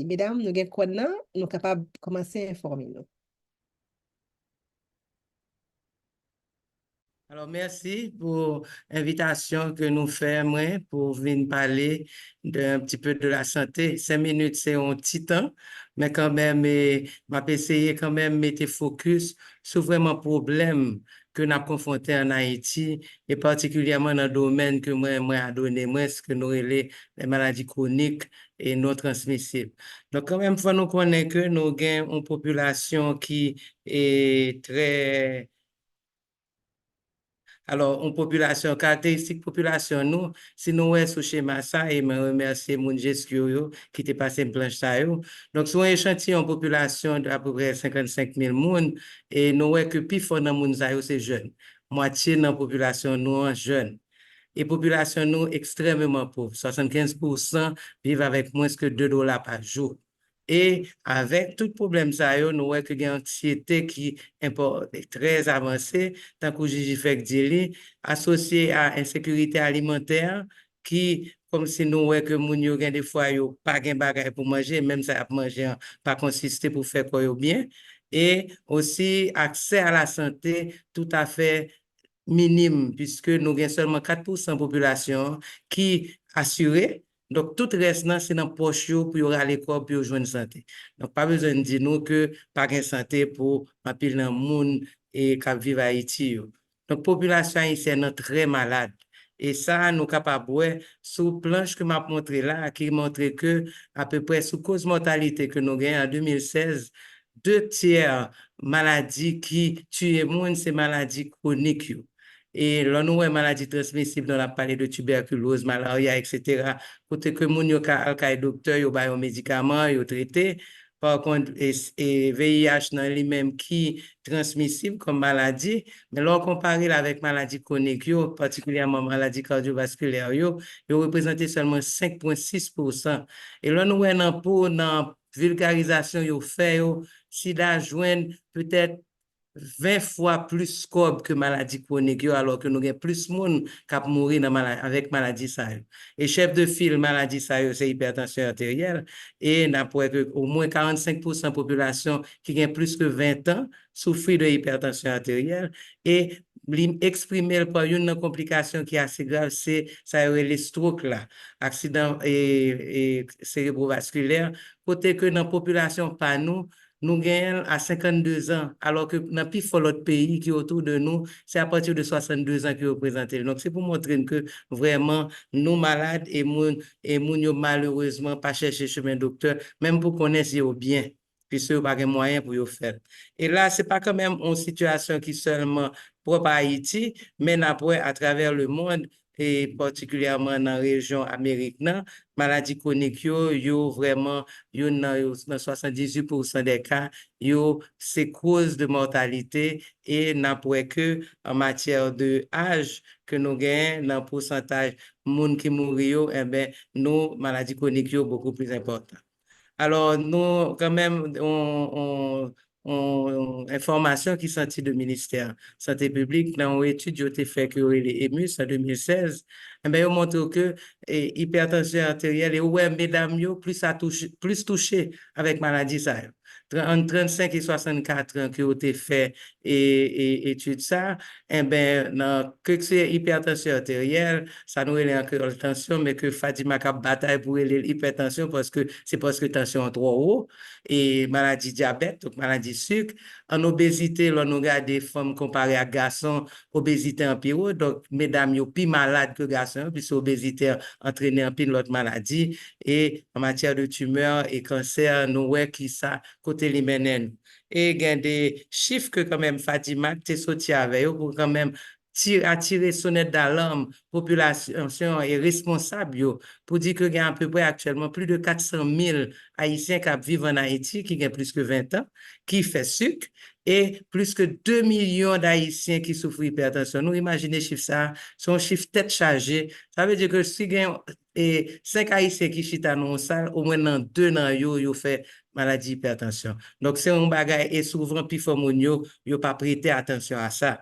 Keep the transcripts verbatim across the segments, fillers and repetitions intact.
Medam, nou gen kòn nan, nou kapab kòmanse enfòme nou. Alors, merci pour l'invitation que nous fait, moi, pour venir parler d'un petit peu de la santé. Cinq minutes, c'est un petit temps, mais quand même, eh, m'a essayé quand même mettre focus sur vraiment problème que nous confronté en Haïti, et particulièrement dans le domaine que moi, moi a donné, moi, ce que nous relève les maladies chroniques et non transmissibles. Donc, quand même, faut nous connaître que nous avons une population qui est très Alò, yon popilasyon, karakteristik popilasyon nou, si nou wè sou chema sa, e mwen remèsye moun Jesco yo ki te pase m planch sa yo. Donk, sou yon echantiyon popilasyon de apeprè senkannsenk mil moun, e nou wè ke pifò nan moun sa yo se jèn. Mwatye nan popilasyon nou an jèn. E popilasyon nou ekstrèmeman pòv, swasannkenz pousan viv avèk mwens ke de dola pa jou. E avèk tout pwoblèm sa yo, nou wè ke gen anksyete ki enpò-, trè avanse, tankou Jiji fèk di li, asosye a ensekirite alimantè, ki kòmsi nou wè ke moun yo gen de fwa yo pa gen bagay pou manje, menm sa y ap manje an pa konsiste pou fè kò yo byen, e osi aksè a la sante toutafè minim, piske nou gen sèlman kat pousan popilasyon an ki asire. Donk, tout rès nan, se nan pòch yo pou yo rale kòb pou yo jwenn sante. Donk, pa bezwen di nou ke pa gen sante pou anpil nan moun e k ap viv Ayiti yo. Donk, popilasyon ayisyèn nan trè malad. E sa, nou kapab wè sou planch ke m ap montre la, ki montre ke apeprè sou koz mòtalite ke nou gen an de mil sèz, de tyè maladi ki tiye moun, se maladi kwonik yo. E lè nou wè maladi transmisib, nou ap pale de tibèkiloz, malarya, etsetera, kote ke moun yo ka al kay doktè, yo ba yo medikaman, yo trete. Pa kont, e, e V I H nan li menm ki transmisib kòm maladi, men lè w konpare l avèk maladi kwonik yo, patikilyèman maladi kadyovaskilè yo, yo reprezante sèlman senk pwen sis pousan. E lè nou wè nan po, nan vilgarizasyon yo fè yo, sida jwenn petèt ven fwa plis kòb ke maladi kwonik yo, alò ke nou gen plis moun k ap mouri nan mala-, avèk maladi sa yo. E chèf de fil maladi sa yo se ipètansyon arteryèl, e n ap wè ke omwen karannsenk pousan popilasyon ki gen plis ke ven tan soufri de ipètansyon arteryèl, e li eksprime l pa youn nan konplikasyon ki ase grav, se sa yo rele stroke la, aksidan, e, e, serebrovaskilè, kote ke nan popilasyon pa nou, nou genyen l a senkannde zan, alò ke nan pifò lòt peyi ki otou de nou, se apati de swasannde zan ki yo prezante l. Donk, se pou montre n ke vrèman nou malad e moun, e moun yo malerezman pa chèche chemen doktè, menm pou konnen si yo byen, piske yo pa gen mwayen pou yo fè l. E la, se pa kanmenm yon sitiyasyon ki sèlman pwòp a Ayiti, men n ap wè atravè lemonn, e patikilyèman nan rejyon Amerik nan, maladi kwonik yo, yo vrèman, youn nan yo, nan swasanndizuit pousan dè ka, yo se koz de mòtalite, e n ap wè ke an matyè de aj ke nou genyen nan pousantaj moun ki mouri yo, enben, nou, maladi kwonik yo bokou plis enpòtan. Alò, nou, kanmenm, on, on, on enfòmasyon ki sòti de ministè sante piblik nan yon etid yo te fè ke yo rele emus an de mil sèz, enben, yo montre w ke, e, ipètansyon arteryèl, e ou wè medam yo plis a touche, plis touche avèk maladi sa yo. Tran-, ant trannsenk e swasannkat an ke yo te fè, e, e, etid sa, enben, nan, ke se ipètansyon arteryèl, sa nou rele an kreyòl tansyon, men ke Fadima k ap batay pou rele l ipètansyon, paske se paske tansyon an twò wo, e maladi dyabèt, donk maladi sik, an obezite, lè nou gade fanm konpare ak gason, obezite an pi wo, donk medam yo pi malad ke gason yo, piske obezite an antrene anpil lòt maladi, e an matyè de timè e kansè, nou wè ki sa, kote li mennen nou. E gen de chif ke kanmenm Fadima te soti avè yo pou kanmenm ti-, atire sonèt dalam popilasyon e responsab yo pou di ke gen apeprè aktyèlman plis de kat san mil Ayisyen k ap viv ann Ayiti ki gen plis ke ven tan, ki fè sik, e plis ke de milyon d Ayisyen ki soufri ipètansyon. Nou imajine chif sa a, se yon chif tèt chaje. Sa vle di ke si gen, e, senk Ayisyen ki chita nan yon sal, omwen nan de nan yo, yo fè maladi ipètansyon. Donk, se yon bagay, e souvan pifò moun yo, yo pa prete atansyon a sa.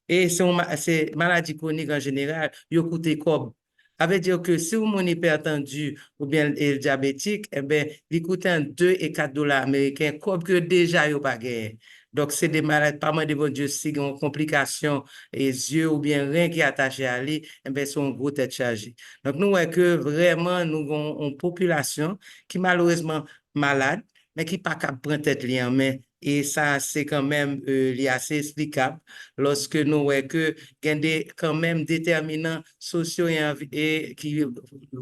E se yon ma-, se maladi kwonik an jeneral, yo koute kòb. Sa vle di ke si yon moun ipètandi oubyen e dyabetik, enben, li koute ant de e kat dola ameriken, kòb ke deja yo pa genyen. Donk, se de maladi, pa mande Bondye si gen yon konplikasyon e zye oubyen ren ki atache a li, enben, se yon gwo tèt chaje. Donk, nou wè ke vrèman nou gen yon popilasyon ki malerezman malad, men ki pa kab pran tèt li an men. E sa, se kanmenm, e, li ase esplikab lòske nou wè ke gen de, kanmenm, detèminan sosyo e anvi-, e ki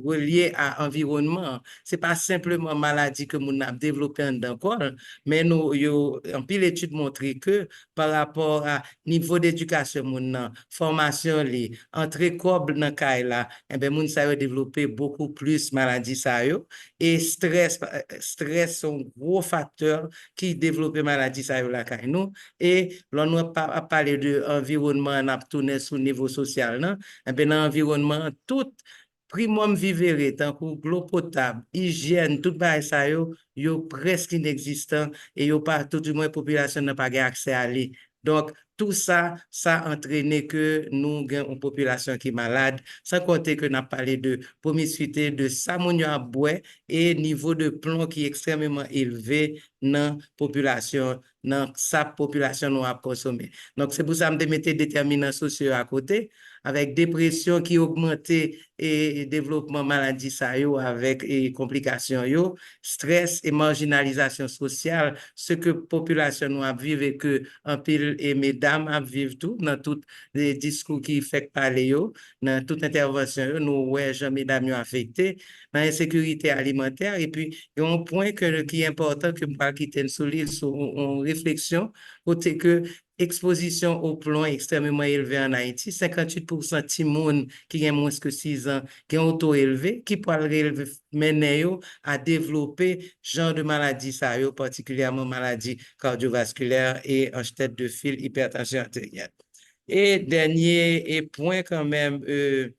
relye a anviwònman an. Se pa senpleman maladi ke moun nan ap devlope anndan kò l, men nou, yo, anpil etid montre ke pa rapò a nivo dedikasyon moun nan, fòmasyon li, antre kòb nan kay la, enben, moun sa yo devlope bokou plis maladi sa yo. E strès, strès se yon gwo faktè ki devlope maladi sa yo lakay nou. E lè nou ap pa-, ap pale de anviwònman an, n ap tounen sou nivo sosyal nan. Enben, nan anviwònman an, tout primum vivere, tankou dlo potab, ijyèn, tout bagay sa yo, yo prèske inegzistan e yo pa, toudimwen, popilasyon nan pa gen aksè a li. Donk, tou sa, sa antrene ke nou gen yon popilasyon ki malad, san konte ke n ap pale de pwomiswite, de sa moun yo ap bwè, e nivo de plon ki ekstrèmeman elve nan popilasyon, nan sa popilasyon nou ap konsome. Donk, se pou sa m te mete detèminan sosyo a kote, avèk depresyon ki ogmante e devlopman maladi sa yo avèk e konplikasyon yo, strès e majinalizasyon sosyal, se ke popilasyon nou ap viv e ke anpil e medam ap viv tou nan tout e diskou ki fèk pale yo, nan tout entèvansyon yo, nou wè jan medam yo afekte nan ensekirite alimantè. Epi, gen yon pwen ke, ki enpòtan ke m pral kite n sou li, sou yon, yon refleksyon, kote ke ekspozisyon o plon ekstrèmeman elve ann Ayiti, senkantuit pousan timoun ki gen mwens ke sizan gen yon to elve, ki pral relve, mennen yo a devlope jan de maladi sa yo, patikilyèman maladi kadyovaskilè e an tèt de fil ipètansyon ateryèl. E dènye e pwen kanmenm, e,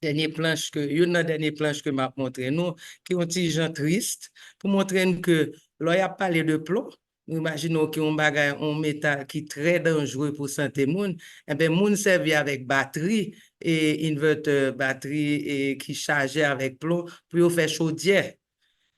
dènye planch ke, youn nan dènye planch ke m ap montre nou, ki yon ti jan tris, pou montre n ke lè y ap pale de plon, nou imajine w ke yon bagay, yon metal ki trè danjre pou sante moun, enben, moun sèvi avèk batri, e inverter, batri, e ki chaje avèk plon, pou yo fè chodyè.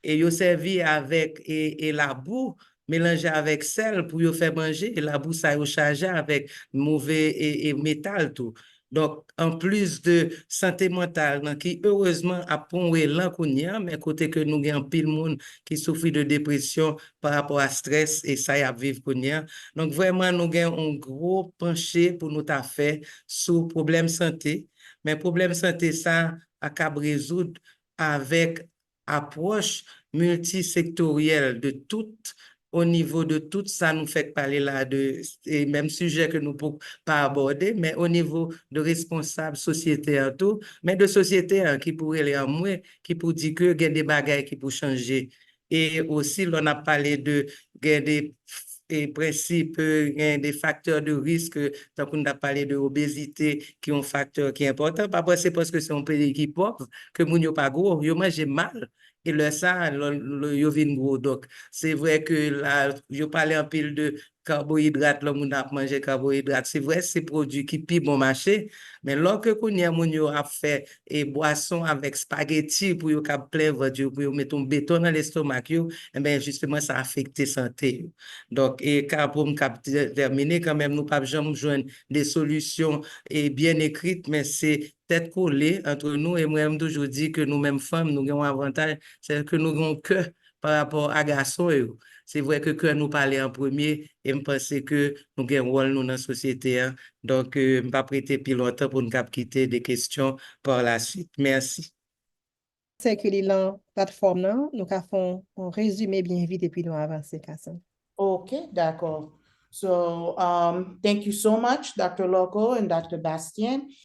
E yo sèvi avèk, e, e labou, melanje avèk sèl pou yo fè manje. E labou sa yo chaje avèk move e, e metal tou. Donk, anplis de sante mantal nan ki, erezman, ap pran yon elan kounye a, men kote ke nou gen anpil moun ki soufri de depresyon pa rapò a strès e sa y ap viv kounye a. Donk, vrèman, nou gen yon gwo panche pou nou ta fè sou pwoblèm sante. Men pwoblèm sante sa a kab rezoud avèk apwòch miltisektoryèl de tout, o nivo de tout sa nou fèk pale la de, e menm sijè ke nou pou pa abòde, men o nivo de responsab sosyete an tou, men de sosyete an ki pou rele anmwe, ki pou di ke gen de bagay ki pou chanje. E osi, lè n ap pale de, gen de e prensip, e, gen de faktè de risk, e, tankou n t ap pale de obezite, ki yon faktè ki enpòtan. Pa panse paske se yon peyi ki pòv, ke moun yo pa gwo, yo manje mal. E lè sa, lè, lè yo vin gwo. Donk, se vre ke la, yo pale anpil de kaboyidrat, lè moun ap manje kaboyidrat. Se vre, se pwodui ki pi bon mache, men lò ke kounye a moun yo ap fè e bwason avèk spageti pou yo kab plen vant yo, pou yo met yon beton nan lestomak yo, enben, jisteman, sa afekte sante yo. Donk, e ka pou m kab tè-, tèmine, kanmenm, nou p ap janm jwenn de solisyon e byen ekrit, men se tèt kole antre nou, e mwen, m toujou di ke nou menm fanm, nou gen yon avantaj, se ke nou gen yon kè pa rapò a gason yo. Se vre ke kè nou pale an premye, e m panse ke nou gen wòl nou nan sosyete a. Donk, e, m p ap rete pi lontan pou n kab kite de kesyon par la suite. Mèsi. Sikile lan platfòm nan, nou ka fè yon, yon rezime byen vit epi nou avanse, Carson. Ok, dakò. So, um, thank you so much, Doctor Loco and Doctor Bastien.